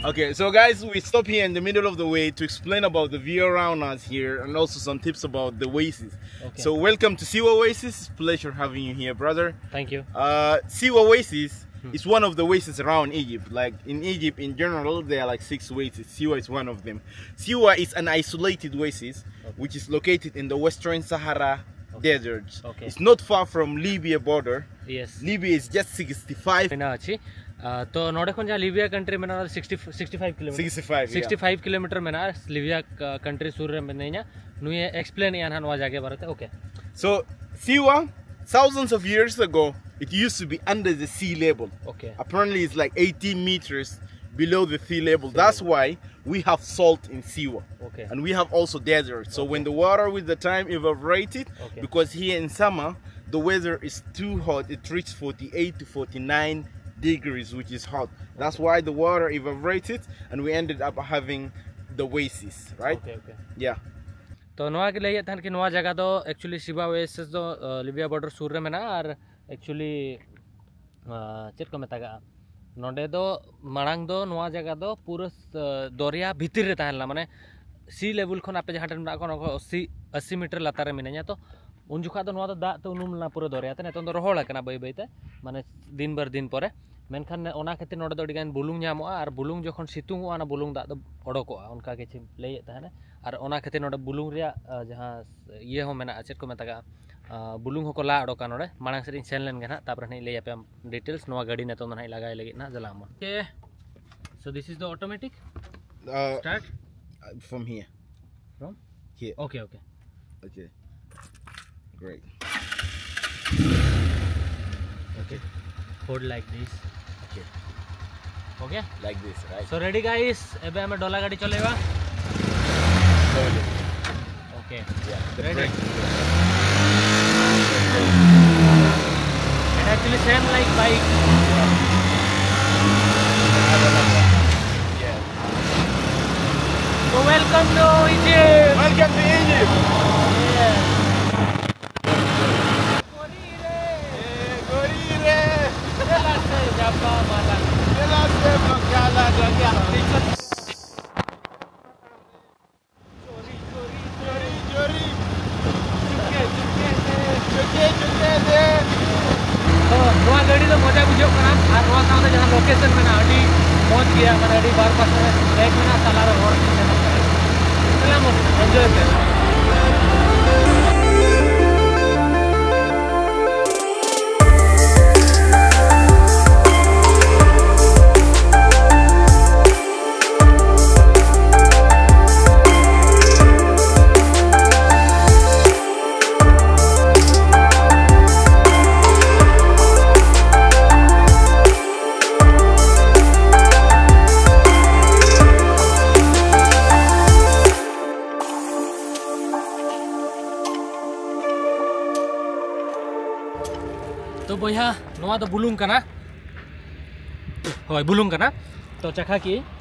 Okay, so guys, we stop here in the middle of the way to explain about the view around us here and also some tips about the oasis. Okay. So welcome to Siwa Oasis. Pleasure having you here, brother. Thank you. Uh, Siwa Oasis is one of the oasis around Egypt. Like, in Egypt in general, there are, like, six oasis. Siwa is one of them. Siwa is an isolated oasis which is located in the western Sahara Desert. Okay. It's not far from Libya border. Yes. Libya is just sixty-five. ᱢᱮᱱᱟᱜ ᱟᱪᱷᱤ᱾ ᱟ, ᱛᱚ ᱱᱚᱰᱮ ᱠᱷᱚᱱ ᱡᱟᱦᱟᱸ ᱞᱤᱵᱤᱭᱟ ᱠᱟᱱᱴᱨᱤ ᱢᱮᱱᱟᱜᱼᱟ, sixty sixty five kilometre. Sixty five, ᱭᱟ᱾ ᱥᱤᱠᱥᱴᱤ ᱯᱷᱟᱭᱤᱵᱷ ᱠᱤᱞᱳᱢᱤᱴᱟᱨ ᱢᱮᱱᱟᱜᱼᱟ ᱞᱤᱵᱤᱭᱟ, ᱟ, ᱠᱟᱱᱴᱨᱤ ᱥᱩᱨ ᱨᱮ ᱢᱮᱱᱟᱧᱟ᱾ ᱱᱩᱭᱮ ᱮᱠᱥᱯᱞᱮᱱ ᱮᱫᱼᱟ ᱱᱟᱦᱟᱜ ᱱᱚᱣᱟ ᱡᱟᱭᱜᱟ ᱵᱟᱨᱮᱛᱮ᱾ Okay. So, Siwa, thousands of years ago, it used to be under the sea level. Okay. Apparently, it's like eighteen meters below the sea level. Sea level. That's why we have salt in Siwa. Okay. And we have also desert. So when the water with the time evaporated, okay, because here in summer, the weather is too hot, it reaches forty-eight to forty-nine degrees, which is hot. That's why the water evaporated and we ended up having the oasis, right? Okay, okay. Yeah. ᱛᱚ ᱱᱚᱣᱟ ᱜᱮ ᱞᱟᱹᱭᱮᱫ ᱛᱟᱦᱮᱱ ᱠᱤ ᱱᱚᱣᱟ ᱡᱟᱭᱜᱟ ᱫᱚ actually ᱥᱤᱵᱟ ᱳᱭᱮᱥᱤᱥ ᱫᱚ ᱞᱤᱵᱤᱭᱟ ᱵᱚᱨᱰᱟᱨ ᱥᱩᱨ ᱨᱮ ᱢᱮᱱᱟᱜᱼᱟ᱾ ᱟᱨ actually ᱪᱮᱫ ᱠᱚ ᱢᱮᱛᱟᱜᱟᱜᱼᱟ, ᱱᱚᱰᱮ ᱫᱚ ᱢᱟᱲᱟᱝ ᱫᱚ ᱱᱚᱣᱟ ᱡᱟᱭᱜᱟ ᱫᱚ ᱯᱩᱨᱟᱹ ᱫᱚᱨᱭᱟ ᱵᱷᱤᱛᱤᱨ ᱨᱮ ᱛᱟᱦᱮᱸ ᱞᱮᱱᱟ, ᱢᱟᱱᱮ ᱥᱤ ᱞᱮᱵᱮᱞ ᱠᱷᱚᱱ ᱟᱯᱮ ᱡᱟᱦᱟᱸ ᱴᱷᱮᱱ ᱢᱮᱱᱟᱜ ᱠᱚ ᱚᱱᱟ ᱠᱷᱚᱱ ᱟᱥᱤ ᱟᱥᱤ ᱢᱤᱴᱟᱨ ᱞᱟᱛᱟᱨ ᱨᱮ ᱢᱤᱱᱟᱹᱧᱟ᱾ ᱛᱚ ᱩᱱ ᱡᱚᱠᱷᱟᱜ ᱫᱚ ᱱᱚᱣᱟ ᱫᱚ ᱫᱟᱜ ᱛᱮ ᱩᱱᱩᱢ ᱞᱮᱱᱟ ᱯᱩᱨᱟᱹ ᱫᱚᱨᱭᱟ ᱛᱮ, ᱱᱤᱛᱚᱝ ᱫᱚ ᱨᱚᱦᱚᱲ ᱟᱠᱟᱱᱟ ᱵᱟᱹᱭ ᱵᱟᱹᱭᱛᱮ, ᱢᱟᱱᱮ ᱫᱤᱱ ᱵᱟᱨ ᱫᱤᱱ ᱯᱚᱨᱮ᱾ ᱢᱮᱱᱠᱷᱟᱱ ᱚᱱᱟ ᱠᱷᱟᱹᱛᱤᱨ ᱱᱚᱰᱮ ᱫᱚ ᱟᱹᱰᱤᱜᱟᱱ ᱵᱩᱞᱩᱝ ᱧᱟᱢᱚᱜᱼᱟ, ᱟᱨ ᱵᱩᱞᱩᱝ ᱡᱚᱠᱷᱚᱱ ᱥᱤᱛᱩᱝᱚᱜᱼᱟ ᱚᱱᱟ ᱵᱩᱞᱩᱝ ᱫᱟᱜ ᱫᱚ ᱚᱰᱚᱠᱚᱜᱼᱟ, ᱚᱱᱠᱟ ᱜᱮ ᱪᱮᱫ ᱞᱟᱹᱭᱮᱫ ᱛᱟᱦᱮᱱᱟ᱾ ᱟᱨ ᱚᱱᱟ ᱠᱷᱟᱹᱛᱤᱨ ᱱᱚᱰᱮ ᱵᱩᱞᱩᱝ ᱨᱮᱭᱟᱜ ᱡᱟᱦᱟᱸ ᱤᱭᱟᱹ ᱦᱚᱸ ᱢᱮᱱᱟᱜᱼᱟ, ᱪᱮᱫ ᱠᱚ ᱢᱮᱛᱟᱜᱼᱟ, ᱵᱩᱞᱩᱝ ᱦᱚᱸᱠᱚ ᱞᱟ ᱚᱰᱚᱠᱟ ᱱᱚᱰᱮ᱾ ᱢᱟᱲᱟᱝ ᱥᱮᱫ ᱤᱧ ᱥᱮᱱ ᱞᱮᱱ ᱜᱮ ᱱᱟᱦᱟᱜ, ᱛᱟᱨᱯᱚᱨᱮ ᱱᱟᱦᱟᱜ ᱤᱧ ᱞᱟᱹᱭ ᱟᱯᱮᱭᱟ ᱰᱤᱴᱮᱞᱥ᱾ ᱱᱚᱣᱟ ᱜᱟᱹᱰᱤ ᱱᱤᱛᱚᱝ ᱫᱚ ᱱᱟᱦᱟᱜ ᱤᱧ ᱞᱟᱜᱟᱭ ᱞᱟᱹᱜᱤᱫ ᱱᱟᱦᱟᱜ ᱡᱟᱞᱟᱢ ᱵᱚᱱ᱾ Okay, so this is the automatic. Uh, Start uh, from here. From? Here. Okay, okay. Okay. Great. Okay. Hold like this. Okay. Okay. Like this, right? So ready guys, ଏବେ ଆମେ ଡଲା ଗାଡ଼ି ଚଲେଇବା। Slowly. Okay. Yeah. The Ready? brake. It actually same like bike. Yeah. So welcome to Egypt. Welcome to Egypt. Yeah. Eh, gorire. Dela se japa malang. Dela se makala daga. Chori, chori, Jori, jori. chuke, chuke se. Chuke, chuke de. ᱛᱚ ᱱᱚᱣᱟ ᱜᱟᱹᱰᱤ ᱫᱚ ᱢᱚᱡᱟ ᱵᱩᱡᱷᱟᱹᱜ ᱠᱟᱱᱟ, ᱟᱨ ᱱᱚᱣᱟ ᱥᱟᱶᱛᱮ ᱡᱟᱦᱟᱸ ᱞᱳᱠᱮᱥᱚᱱ ᱢᱮᱱᱟᱜᱼᱟ ᱟᱹᱰᱤ ᱢᱚᱡᱽ ᱜᱮᱭᱟ, ᱢᱟᱱᱮ ᱟᱹᱰᱤ ᱵᱟᱨ ᱯᱟᱥᱮ ᱨᱮ ᱞᱮᱠ ᱢᱮᱱᱟᱜᱼᱟ, ᱛᱟᱞᱟᱨᱮ ᱦᱚᱲ ᱠᱚ ᱥᱮᱱᱚᱜ ᱠᱟᱱᱟ᱾ ᱥᱟᱞᱟᱢ ᱮᱱᱡᱚᱭ ᱯᱮ᱾ ᱛᱚ ᱵᱚᱭᱦᱟ, ᱱᱚᱣᱟ ᱫᱚ ᱵᱩᱞᱩᱝ ᱠᱟᱱᱟ᱾ ᱦᱳᱭ, ᱵᱩᱞᱩᱝ ᱠᱟᱱᱟ᱾ ᱛᱚ ᱪᱟᱠᱷᱟ ᱠᱤ,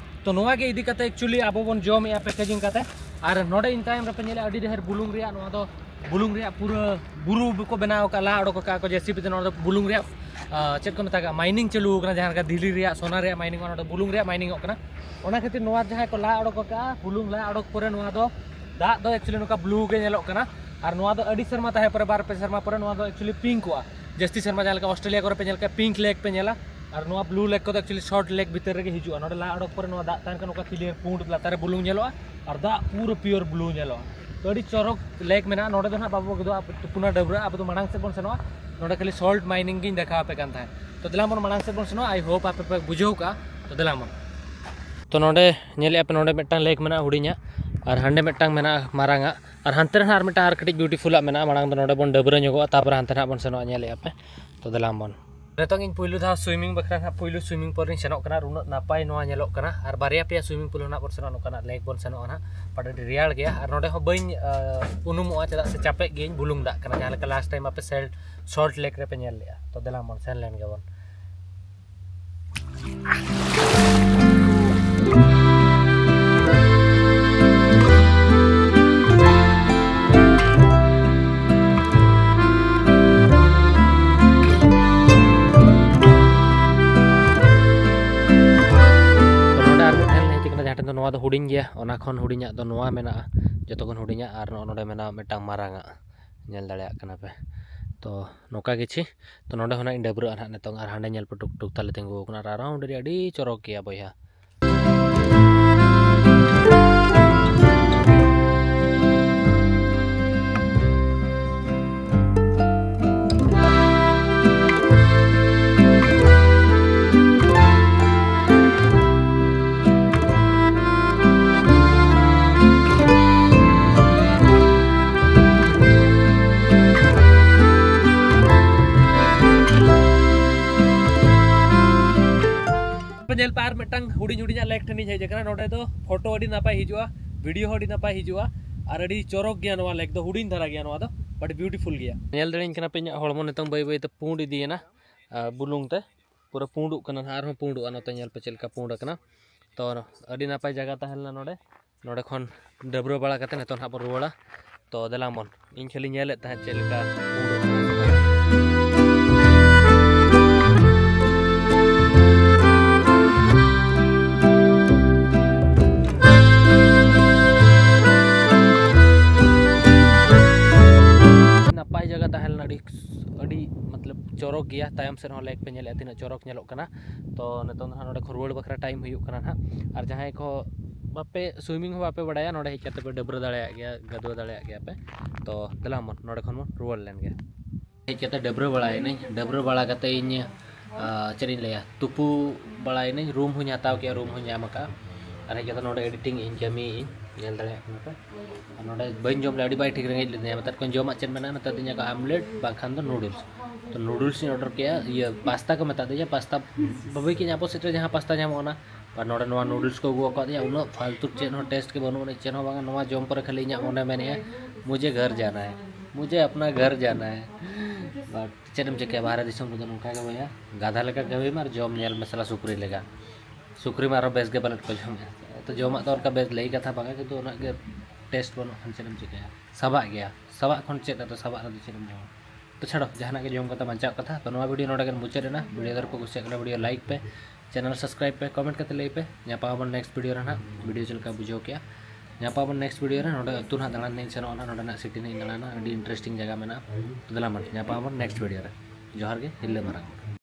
ᱛᱚ ᱱᱚᱣᱟ ᱜᱮ ᱤᱫᱤ ᱠᱟᱛᱮ actually ᱟᱵᱚ ᱵᱚᱱ ᱡᱚᱢᱮᱜᱼᱟ ᱯᱮᱠᱮᱡᱤᱝ ᱠᱟᱛᱮ᱾ ᱟᱨ ᱱᱚᱰᱮ ᱤᱧ ᱛᱟᱭᱚᱢ ᱨᱮᱯᱮ ᱧᱮᱞᱟ ᱟᱹᱰᱤ ᱰᱷᱮᱨ ᱵᱩᱞᱩᱝ ᱨᱮᱭᱟᱜ, ᱱᱚᱣᱟ ᱫᱚ ᱵᱩᱞᱩᱝ ᱨᱮᱭᱟᱜ ᱯᱩᱨᱟᱹ ᱵᱩᱨᱩ ᱠᱚ ᱵᱮᱱᱟᱣ ᱟᱠᱟᱫᱼᱟ, ᱞᱟ ᱚᱰᱚᱠ ᱟᱠᱟᱫᱼᱟ ᱠᱚ ᱡᱮᱥᱤᱵᱤ ᱛᱮ᱾ ᱱᱚᱣᱟ ᱫᱚ ᱵᱩᱞᱩᱝ ᱨᱮᱭᱟᱜ, ᱟᱸ, ᱪᱮᱫ ᱠᱚ ᱢᱮᱛᱟᱜᱼᱟ, ᱢᱟᱭᱱᱤᱝ ᱪᱟᱹᱞᱩ ᱟᱠᱟᱱᱟ, ᱡᱟᱦᱟᱸ ᱞᱮᱠᱟ ᱫᱷᱤᱨᱤ ᱨᱮᱭᱟᱜ, ᱥᱚᱱᱟ ᱨᱮᱭᱟᱜ ᱢᱟᱭᱱᱤᱝ, ᱱᱚᱰᱮ ᱵᱩᱞᱩᱝ ᱨᱮᱭᱟᱜ ᱢᱟᱭᱱᱤᱝ ᱚᱜ ᱠᱟᱱᱟ᱾ ᱚᱱᱟ ᱠᱷᱟᱹᱛᱤᱨ ᱱᱚᱣᱟ ᱡᱟᱦᱟᱸᱭ ᱠᱚ ᱞᱟ ᱚᱰᱚᱠ ᱟᱠᱟᱫᱼᱟ, ᱵᱩᱞᱩᱝ ᱞᱟ ᱚᱰᱚᱠ ᱯᱚᱨᱮ ᱱᱚᱣᱟ ᱫᱚ ᱫᱟᱜ ᱫᱚ actually ᱱᱚᱝᱠᱟ ᱵᱞᱩ ᱜᱮ ᱧᱮᱞᱚᱜ ᱠᱟᱱᱟ᱾ ᱟᱨ ᱱᱚᱣᱟ ᱫᱚ ᱟᱹᱰᱤ ᱥᱮᱨᱢᱟ ᱛᱟᱦᱮᱸ ᱯᱚᱨᱮ, ᱵᱟᱨ ᱯᱮ ᱥᱮᱨᱢᱟ ᱯᱚᱨᱮ ᱱᱚᱣᱟ ᱫᱚ actually ᱯᱤᱝᱠ ᱠᱚᱜᱼᱟ᱾ ᱡᱟᱹᱥᱛᱤ ᱥᱮᱨᱢᱟ ᱡᱟᱦᱟᱸ ᱞᱮᱠᱟ ᱚᱥᱴᱨᱮᱞᱤᱭᱟ ᱠᱚᱨᱮ ᱯᱮ ᱧᱮᱞ ᱠᱟᱜᱼᱟ, ᱯᱤᱝᱠ ᱞᱮᱠ ᱯᱮ ᱧᱮᱞᱟ᱾ ᱟᱨ ᱱᱚᱣᱟ ᱵᱞᱩ ᱞᱮᱠ ᱠᱚᱫᱚ actually ᱥᱚᱞᱴ ᱞᱮᱠ ᱵᱷᱤᱛᱤᱨ ᱨᱮᱜᱮ ᱦᱤᱡᱩᱜᱼᱟ᱾ ᱱᱚᱰᱮ ᱞᱟ ᱚᱰᱚᱠ ᱯᱚᱨᱮ ᱱᱚᱣᱟ ᱫᱟᱜ ᱛᱟᱦᱮᱱ ᱠᱷᱟᱱ ᱱᱚᱝᱠᱟ ᱠᱞᱤᱭᱟᱨ ᱯᱩᱸᱰ ᱞᱟᱛᱟᱨ ᱨᱮ ᱵᱩᱞᱩᱝ ᱧᱮᱞᱚᱜᱼᱟ᱾ ᱟᱨ ᱫᱟᱜ ᱯᱩᱨᱟᱹ ᱯᱤᱭᱳᱨ ᱵᱞᱩ ᱧᱮᱞᱚᱜᱼᱟ᱾ ᱛᱚ ᱟᱹᱰᱤ ᱪᱚᱨᱚᱠ ᱞᱮᱠ ᱢᱮᱱᱟᱜᱼᱟ᱾ ᱱᱚᱰᱮ ᱫᱚ ᱱᱟᱦᱟᱜ ᱵᱟᱵᱚ ᱜᱚᱫᱚᱜᱼᱟ, ᱟᱵᱚ ᱛᱩᱯᱩᱱᱟ ᱰᱟᱹᱵᱽᱨᱟᱹᱜᱼᱟ, ᱟᱵᱚ ᱫᱚ ᱢᱟᱲᱟᱝ ᱥᱮᱫ ᱵᱚᱱ ᱥᱮᱱᱚᱜᱼᱟ᱾ ᱱᱚᱰᱮ ᱠᱷᱟᱹᱞᱤ ᱥᱚᱞᱴ ᱢᱟᱭᱱᱤᱝ ᱜᱤᱧ ᱫᱮᱠᱷᱟᱣ ᱟᱯᱮ ᱠᱟᱱ ᱛᱟᱦᱮᱸᱫ᱾ ᱛᱚ ᱫᱮᱞᱟ ᱵᱚᱱ ᱢᱟᱲᱟᱝ ᱥᱮᱫ ᱵᱚᱱ ᱥᱮᱱᱚᱜᱼᱟ᱾ I hope ᱟᱯᱮ ᱯᱮ ᱵᱩᱡᱷᱟᱹᱣ ᱠᱟᱜᱼᱟ᱾ ᱛᱚ ᱫᱮᱞᱟ ᱵᱚᱱ᱾ ᱛᱚ ᱱᱚᱰᱮ ᱧᱮᱞᱮᱫᱼᱟ ᱯᱮ, ᱱᱚᱰᱮ ᱢᱤᱫᱴᱟᱝ ᱞᱮᱠ ᱢᱮᱱᱟᱜᱼᱟ ᱦᱩᱰᱤᱧᱟᱜ, ᱟᱨ ᱦᱟᱸᱰᱮ ᱢᱤᱫᱴᱟᱝ ᱢᱮᱱᱟᱜᱼᱟ ᱢᱟᱨᱟᱝᱟᱜ, ᱟᱨ ᱦᱟᱱᱛᱮ ᱨᱮ ᱦᱟᱸᱜ ᱟᱨ ᱢᱤᱫᱴᱟᱝ ᱟᱨ ᱠᱟᱹᱴᱤᱡ ᱵᱤᱭᱩᱴᱤᱯᱷᱩᱞᱟᱜ ᱢᱮᱱᱟᱜᱼᱟ᱾ ᱢᱟᱲᱟᱝ ᱫᱚ ᱱᱚᱰᱮ ᱵᱚᱱ ᱰᱟᱹᱵᱽᱨᱟᱹ ᱧᱚᱜᱚᱜᱼᱟ, ᱛᱟᱨᱯᱚᱨᱮ ᱦᱟᱱᱛᱮ ᱱᱟᱦᱟᱜ ᱵᱚᱱ ᱥᱮᱱᱚᱜᱼᱟ᱾ ᱧᱮᱞᱮᱫᱼᱟ ᱯᱮ, ᱛᱚ ᱫᱮᱞᱟ ᱵᱚᱱ᱾ ᱱᱤᱛᱚᱝ ᱤᱧ ᱯᱩᱭᱞᱩ ᱫᱷᱟᱣ ᱥᱩᱭᱢᱤᱝ ᱵᱟᱠᱷᱨᱟ ᱱᱟᱦᱟᱜ ᱯᱩᱭᱞᱩ ᱥᱩᱭᱢᱤᱝ ᱯᱩᱞ ᱨᱤᱧ ᱥᱮᱱᱚᱜ ᱠᱟᱱᱟ, ᱟᱨ ᱩᱱᱟᱹᱜ ᱱᱟᱯᱟᱭ ᱱᱚᱣᱟ ᱧᱮᱞᱚᱜ ᱠᱟᱱᱟ᱾ ᱟᱨ ᱵᱟᱨᱭᱟ ᱯᱮᱭᱟ ᱥᱩᱭᱢᱤᱝ ᱯᱩᱞ ᱦᱚᱸ ᱱᱟᱦᱟᱜ ᱵᱚᱱ ᱥᱮᱱᱚᱜᱼᱟ, ᱱᱚᱝᱠᱟᱱᱟᱜ ᱞᱮᱠ ᱵᱚᱱ ᱥᱮᱱᱚᱜᱼᱟ ᱱᱟᱦᱟᱜ, but ᱟᱹᱰᱤ ᱨᱮᱭᱟᱲ ᱜᱮᱭᱟ᱾ ᱟᱨ ᱱᱚᱰᱮ ᱦᱚᱸ ᱵᱟᱹᱧ, ᱟᱸ, ᱩᱱᱩᱢᱚᱜᱼᱟ, ᱪᱮᱫᱟᱜ ᱥᱮ ᱪᱟᱯᱮᱜ ᱜᱤᱭᱟᱹᱧ ᱵᱩᱞᱩᱝ ᱫᱟᱜ ᱠᱟᱱᱟ, ᱡᱟᱦᱟᱸ ᱞᱮᱠᱟ ᱞᱟᱥᱴ ᱴᱟᱭᱤᱢ ᱟᱯᱮ ᱥᱮᱞ-, ᱥᱚᱞᱴ ᱞᱮᱠ ᱨᱮᱯᱮ ᱧᱮᱞ ᱞᱮᱜᱼᱟ᱾ ᱛᱚ ᱫᱮᱞᱟ ᱵᱚᱱ ᱥᱮᱱ ᱞᱮᱱ ᱜᱮᱵᱚᱱ᱾ ᱛᱚ, ᱱᱚᱰᱮ ᱟᱨ ᱢᱤᱫ ᱴᱷᱮᱱ ᱞᱮ ᱦᱮᱡ ᱟᱠᱟᱱᱟ, ᱡᱟᱦᱟᱸ ᱴᱷᱮᱱ ᱫᱚ ᱱᱚᱣᱟ ᱫᱚ ᱦᱩᱰᱤᱧ ᱜᱮᱭᱟ, ᱚᱱᱟ ᱠᱷᱚᱱ ᱦᱩᱰᱤᱧᱟᱜ ᱫᱚ ᱱᱚᱣᱟ ᱢᱮᱱᱟᱜᱼᱟ, ᱡᱚᱛᱚ ᱠᱷᱚᱱ ᱦᱩᱰᱤᱧᱟᱜ, ᱟᱨ ᱱᱚᱜᱼᱚ ᱱᱚᱰᱮ ᱢᱮᱱᱟᱜᱼᱟ ᱢᱤᱫᱴᱟᱝ ᱢᱟᱨᱟᱝᱟᱜ, ᱧᱮᱞ ᱫᱟᱲᱮᱭᱟᱜ ᱠᱟᱱᱟ ᱯᱮ᱾ ᱛᱚ, ᱱᱚᱝᱠᱟ ᱜᱮ ᱪᱮ, ᱛᱚ, ᱱᱚᱰᱮ ᱦᱚᱸ ᱱᱟᱜ ᱤᱧ ᱰᱟᱹᱵᱽᱨᱟᱹᱜᱼᱟ ᱱᱟᱜ ᱱᱤᱛᱚᱝ, ᱟᱨ ᱦᱟᱸᱰᱮ ᱧᱮᱞ ᱯᱮ ᱴᱩᱠ ᱴᱩᱠ ᱛᱟᱞᱮ ᱛᱤᱸᱜᱩ ᱟᱠᱟᱱᱟ, ᱟᱨ ᱟᱨᱦᱚᱸ ᱚᱸᱰᱮ ᱟᱹᱰᱤ ᱪᱚᱨᱚᱠ ᱜᱮᱭᱟ ᱵᱚᱭᱦᱟ᱾ ᱧᱮᱞ ᱯᱮ, ᱟᱨ ᱢᱤᱫᱴᱟᱝ ᱦᱩᱰᱤᱧ ᱦᱩᱰᱤᱧᱟᱜ ᱞᱮᱠ ᱴᱷᱮᱱᱤᱧ ᱦᱮᱡ ᱟᱠᱟᱱᱟ᱾ ᱱᱚᱰᱮ ᱫᱚ ᱯᱷᱳᱴᱳ ᱟᱹᱰᱤ ᱱᱟᱯᱟᱭ ᱦᱤᱡᱩᱜᱼᱟ, ᱵᱷᱤᱰᱤᱭᱳ ᱦᱚᱸ ᱟᱹᱰᱤ ᱱᱟᱯᱟᱭ ᱦᱤᱡᱩᱜᱼᱟ, ᱟᱨ ᱟᱹᱰᱤ ᱪᱚᱨᱚᱠ ᱜᱮᱭᱟ ᱱᱚᱣᱟ ᱞᱮᱠ ᱫᱚ, ᱦᱩᱰᱤᱧ ᱫᱷᱟᱨᱟ ᱜᱮᱭᱟ ᱱᱚᱣᱟ ᱫᱚ, but beautiful ᱜᱮᱭᱟ᱾ ᱧᱮᱞ ᱫᱟᱲᱮᱭᱟᱹᱧ ᱠᱟᱱᱟ ᱯᱮ, ᱤᱧᱟᱹᱜ ᱦᱚᱲᱢᱚ ᱱᱤᱛᱚᱝ ᱵᱟᱹᱭ ᱵᱟᱹᱭ ᱛᱮ ᱯᱩᱸᱰ ᱤᱫᱤᱭᱮᱱᱟ, ᱟᱨ ᱵᱩᱞᱩᱝ ᱛᱮ ᱯᱩᱨᱟᱹ ᱯᱩᱸᱰᱩᱜ ᱠᱟᱱᱟ ᱱᱟᱦᱟᱜ, ᱟᱨᱦᱚᱸ ᱯᱩᱸᱰᱩᱜᱼᱟ᱾ ᱱᱚᱛᱮ ᱧᱮᱞ ᱯᱮ ᱪᱮᱫ ᱞᱮᱠᱟ ᱯᱩᱸᱰ ᱟᱠᱟᱱᱟ᱾ ᱛᱚ ᱟᱹᱰᱤ ᱱᱟᱯᱟᱭ ᱡᱟᱭᱜᱟ ᱛᱟᱦᱮᱸ ᱞᱮᱱᱟ ᱱᱚᱰᱮ, ᱱᱚᱰᱮ ᱠᱷᱚᱱ ᱰᱟᱹᱵᱽᱨᱟᱹ ᱵᱟᱲᱟ ᱠᱟᱛᱮ ᱱᱤᱛᱚᱜ ᱱᱟᱦᱟᱜ ᱵᱚᱱ ᱨᱩᱣᱟᱹᱲᱟ᱾ ᱛᱚ ᱫᱮᱞᱟ ᱵᱚᱱ, ᱤᱧ ᱠᱷᱟᱹᱞᱤᱧ ᱧᱮᱞᱮᱫ ᱛᱟᱦᱮᱸᱫ ᱪᱮᱫ ᱞᱮᱠᱟ ᱩᱰᱩᱠ ᱠᱟᱱᱟ ᱥᱮ ᱵᱟᱝ᱾ ᱱᱟᱯᱟᱭ ᱡᱟᱭᱜᱟ ᱛᱟᱦᱮᱸ ᱞᱮᱱᱟ, ᱟᱹᱰᱤ, ᱟᱹᱰᱤ ᱢᱚᱛᱞᱚᱵ ᱪᱚᱨᱚᱠ ᱜᱮᱭᱟ᱾ ᱛᱟᱭᱚᱢ ᱥᱮᱫ ᱦᱚᱸ ᱞᱮᱠ ᱯᱮ ᱧᱮᱞᱮᱫᱼᱟ, ᱛᱤᱱᱟᱹᱜ ᱪᱚᱨᱚᱠ ᱧᱮᱞᱚᱜ ᱠᱟᱱᱟ᱾ ᱛᱚ ᱱᱤᱛᱚᱝ ᱫᱚ ᱱᱟᱦᱟᱜ ᱱᱚᱰᱮ ᱠᱷᱚᱱ ᱨᱩᱣᱟᱹᱲ ᱵᱟᱠᱷᱨᱟ ᱴᱟᱭᱤᱢ ᱦᱩᱭᱩᱜ ᱠᱟᱱᱟ ᱱᱟᱦᱟᱜ᱾ ᱟᱨ ᱡᱟᱦᱟᱸᱭ ᱠᱚ ᱵᱟᱯᱮ ᱥᱩᱭᱢᱤᱝ ᱦᱚᱸ ᱵᱟᱯᱮ ᱵᱟᱲᱟᱭᱟ, ᱱᱚᱰᱮ ᱦᱮᱡ ᱠᱟᱛᱮ ᱯᱮ ᱰᱟᱹᱵᱽᱨᱟᱹ ᱫᱟᱲᱮᱭᱟᱜ ᱜᱮᱭᱟ, ᱜᱟᱹᱫᱩᱣᱟᱹ ᱫᱟᱲᱮᱭᱟᱜ ᱜᱮᱭᱟ ᱯᱮ᱾ ᱛᱚ ᱫᱮᱞᱟ ᱵᱚᱱ, ᱱᱚᱰᱮ ᱠᱷᱚᱱ ᱵᱚᱱ ᱨᱩᱣᱟᱹᱲ ᱞᱮᱱ ᱜᱮ᱾ ᱦᱮᱡ ᱠᱟᱛᱮ ᱰᱟᱹᱵᱽᱨᱟᱹ ᱵᱟᱲᱟᱭᱮᱱᱟᱹᱧ᱾ ᱰᱟᱹᱵᱽᱨᱟᱹ ᱵᱟᱲᱟ ᱠᱟᱛᱮ ᱤᱧ, ᱟ, ᱪᱮᱫ ᱤᱧ ᱞᱟᱹᱭᱟ, ᱛᱩᱯᱩ ᱵᱟᱲᱟᱭᱮᱱᱟᱹᱧ, ᱨᱩᱢ ᱦᱚᱸᱧ ᱦᱟᱛᱟᱣ ᱠᱮᱜᱼᱟ, ᱨᱩᱢ ᱦᱚᱸᱧ ᱧᱟᱢ ᱟᱠᱟᱫᱼᱟ᱾ ᱟᱨ ᱦᱮᱡ ᱠᱟᱛᱮ ᱱᱚᱰᱮ ᱮᱰᱤᱴᱤᱝ ᱤᱧ ᱠᱟᱹᱢᱤᱭᱮᱫ ᱤᱧ, ᱧᱮᱞ ᱫᱟᱲᱮᱭᱟᱜ ᱠᱟᱱᱟ ᱯᱮ᱾ ᱟᱨ ᱱᱚᱰᱮ ᱵᱟᱹᱧ ᱡᱚᱢ ᱞᱮᱫᱟ, ᱟᱹᱰᱤ ᱵᱟᱭ ᱴᱷᱤᱠ ᱨᱮᱸᱜᱮᱡ ᱞᱤᱫᱤᱧᱟ᱾ ᱢᱮᱛᱟᱫ ᱠᱚᱣᱟᱧ ᱡᱚᱢᱟᱜ ᱪᱮᱫ ᱢᱮᱱᱟᱜᱼᱟ, ᱢᱮᱛᱟ ᱫᱤᱧᱟ ᱠᱚ ᱟᱢᱞᱮᱴ ᱵᱟᱝᱠᱷᱟᱱ ᱫᱚ ᱱᱩᱰᱩᱞᱥ᱾ ᱛᱚ ᱱᱩᱰᱩᱞᱥ ᱤᱧ ᱚᱰᱟᱨ ᱠᱮᱜᱼᱟ, ᱤᱭᱟᱹ ᱯᱟᱥᱛᱟ ᱠᱚ ᱢᱮᱛᱟ ᱫᱤᱧᱟ, ᱯᱟᱥᱛᱟ ᱵᱟᱹᱵᱤ ᱠᱤᱧ ᱟᱵᱚ ᱥᱮᱫ ᱨᱮ ᱡᱟᱦᱟᱸ ᱯᱟᱥᱛᱟ ᱧᱟᱢᱚᱜ ᱚᱱᱟ᱾ ᱟᱨ ᱱᱚᱰᱮ ᱱᱚᱣᱟ ᱱᱩᱰᱩᱞᱥ ᱠᱚ ᱟᱹᱜᱩ ᱟᱠᱟᱫᱤᱧᱟ, ᱩᱱᱟᱹᱜ ᱯᱷᱟᱞᱛᱩ ᱪᱮᱫ ᱦᱚᱸ ᱴᱮᱥᱴ ᱜᱮ ᱵᱟᱹᱱᱩᱜ ᱟᱹᱱᱤᱡ, ᱪᱮᱫ ᱦᱚᱸ ᱵᱟᱝᱟ᱾ ᱱᱚᱣᱟ ᱡᱚᱢ ᱯᱚᱨᱮ ᱠᱷᱟᱹᱞᱤ ᱤᱧᱟᱹᱜ ᱢᱚᱱᱮ ᱢᱮᱱᱮᱜᱼᱟ, "ᱢᱩᱡᱷᱮ ᱜᱷᱟᱨ ᱡᱟᱱᱟ ᱦᱟᱭ, ᱢᱩᱡᱷᱮ ᱟᱯᱱᱟ ᱜᱷᱟᱨ ᱡᱟᱱᱟ ᱦᱟᱭ᱾" But ᱪᱮᱫ ᱮᱢ ᱪᱤᱠᱟᱹᱭᱟ, ᱵᱟᱦᱨᱮ ᱫᱤᱥᱚᱢ ᱨᱮᱫᱚ ᱱᱚᱝᱠᱟ ᱜᱮ ᱵᱚᱭᱦᱟ, ᱜᱟᱫᱷᱟ ᱞᱮᱠᱟ ᱠᱟᱹᱢᱤ ᱢᱮ ᱟᱨ ᱡᱚᱢ ᱧᱮᱞ ᱢᱮ ᱥᱟᱞᱟ ᱥᱩᱠᱨᱤ ᱞᱮᱠᱟ᱾ ᱥᱩᱠᱨᱤ ᱢᱟ ᱟᱨᱚ ᱵᱮᱥ ᱜᱮ ᱯᱟᱞᱮᱫ ᱠᱚ ᱡᱚᱢᱮᱫᱼᱟ᱾ ᱛᱚ ᱡᱚᱢᱟᱜ ᱫᱚ ᱚᱱᱠᱟ ᱵᱮᱥ ᱞᱟᱹᱭ ᱠᱟᱛᱷᱟ ᱵᱟᱝᱟ, ᱠᱤᱱᱛᱩ ᱩᱱᱟᱹᱜ ᱜᱮ ᱴᱮᱥᱴ ᱵᱟᱹᱱᱩᱜ ᱠᱷᱟᱱ ᱪᱮᱫ ᱮᱢ ᱪᱤᱠᱟᱹᱭᱟ? ᱥᱟᱵᱟᱜ ᱜᱮᱭᱟ, ᱥᱟᱵᱟᱜ ᱠᱷᱚᱱ ᱪᱮᱫ, ᱟᱫᱚ ᱥᱟᱵᱟᱜ ᱨᱮᱫᱚ ᱪᱮᱫ ᱮᱢ ᱡᱚᱢᱟ? ᱛᱚ ᱪᱷᱟᱲᱚ, ᱡᱟᱦᱟᱱᱟᱜ ᱜᱮ ᱡᱚᱢ ᱠᱟᱛᱮ ᱵᱟᱧᱪᱟᱣ ᱠᱟᱛᱷᱟ᱾ ᱛᱚ ᱱᱚᱣᱟ ᱵᱷᱤᱰᱤᱭᱳ ᱱᱚᱰᱮ ᱜᱮ ᱢᱩᱪᱟᱹᱫ ᱮᱱᱟ᱾ ᱵᱷᱤᱰᱤᱭᱳ ᱫᱚ ᱠᱚ ᱠᱩᱥᱤᱭᱟᱜ ᱠᱟᱱᱟ, ᱵᱷᱤᱰᱤᱭᱳ ᱞᱟᱭᱤᱠ ᱯᱮ, ᱪᱮᱱᱮᱞ ᱥᱟᱵᱥᱠᱨᱟᱭᱤᱵ ᱯᱮ, ᱠᱚᱢᱮᱱᱴ ᱠᱟᱛᱮ ᱞᱟᱹᱭ ᱯᱮ᱾ ᱧᱟᱯᱟᱢ ᱟᱵᱚᱱ ᱱᱮᱠᱥᱴ ᱵᱷᱤᱰᱤᱭᱳ ᱨᱮ ᱱᱟᱦᱟᱜ᱾ ᱵᱷᱤᱰᱤᱭᱳ ᱪᱮᱫ ᱞᱮᱠᱟ ᱵᱩᱡᱷᱟᱹᱣ ᱠᱮᱜᱼᱟ? ᱧᱟᱯᱟᱢ ᱟᱵᱚᱱ ᱱᱮᱠᱥᱴ ᱵᱷᱤᱰᱤᱭᱳ ᱨᱮ᱾ ᱱᱚᱰᱮ ᱟᱹᱛᱩ ᱱᱟᱦᱟᱜ ᱫᱟᱬᱟᱱ ᱞᱤᱧ ᱥᱮᱱᱚᱜᱼᱟ ᱱᱟᱦᱟᱜ, ᱱᱚᱰᱮᱱᱟᱜ ᱥᱤᱴᱤ ᱱᱟᱦᱟᱜ ᱤᱧ ᱫᱟᱬᱟᱱᱟ, ᱟᱹᱰᱤ ᱤᱱᱴᱟᱨᱮᱥᱴᱤᱝ ᱡᱟᱭᱜᱟ ᱢᱮᱱᱟᱜᱼᱟ᱾ ᱛᱚ ᱫᱮᱞᱟ ᱢᱟ, ᱧᱟᱯᱟᱢ ᱟᱵᱚᱱ ᱱᱮᱠᱥᱴ ᱵᱷᱤᱰᱤᱭᱳ ᱨᱮ᱾ ᱡᱚᱦᱟᱨ ᱜᱮ, ᱦᱤᱨᱞᱟᱹ ᱢᱟᱨᱟᱝ᱾